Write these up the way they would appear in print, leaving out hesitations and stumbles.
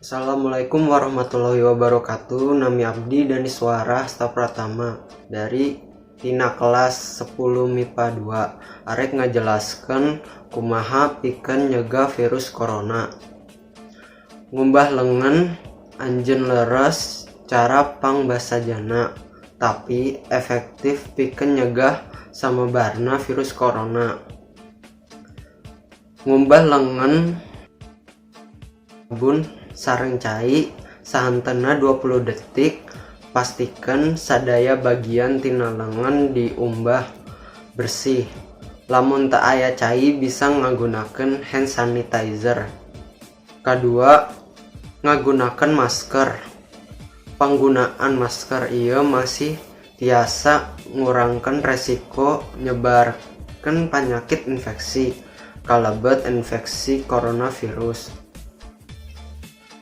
Assalamualaikum warahmatullahi wabarakatuh. Nami abdi Daniswara Hasta Pratama dari tina kelas 10 MIPA 2, arek ngajelaskeun kumaha pikeun nyegah virus corona. Ngumbah lengan anjeun leres cara pangbasajana, tapi efektif pikeun nyegah samebarna virus corona. Ngumbah lengan sabun sareng cai sahenteuna 20 detik. Pastikan sadaya bagian tina lengan diumbah bersih. Lamun teu aya cai, bisa ngagunakeun hand sanitizer. Kadua, ngagunakeun masker. Panggunaan masker ieu masih tiasa ngurangkeun resiko nyebarkeun panyakit infeksi, kalebet infeksi coronavirus.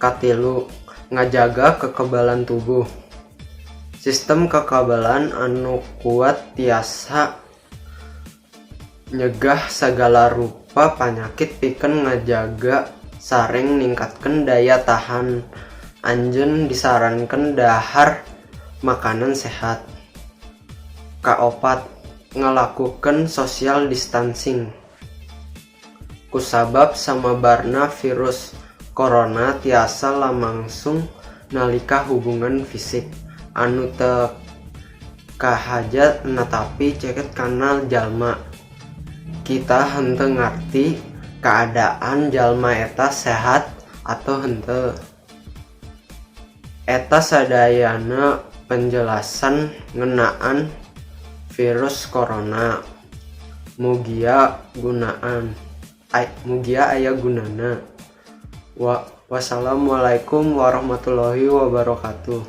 Katilu, ngajaga kekebalan tubuh. Sistem kekebalan anu kuat tiasa nyegah sagala rupa panyakit. Pikeun ngajaga sareng ningkatkeun daya tahan, anjeun disarankeun dahar makanan sehat. Kaopat, ngalakukeun social distancing. Kusabab samebarna virus corona tiasa lamangsung nalika hubungan fisik anu teu kahaja natapi ceket kana jalma. Kita henteu ngarti kaadaan jalma eta sehat atau henteu. Eta sadayana penjelasan ngeunaan virus corona. Mugia aya gunana. Wassalamualaikum warahmatullahi wabarakatuh.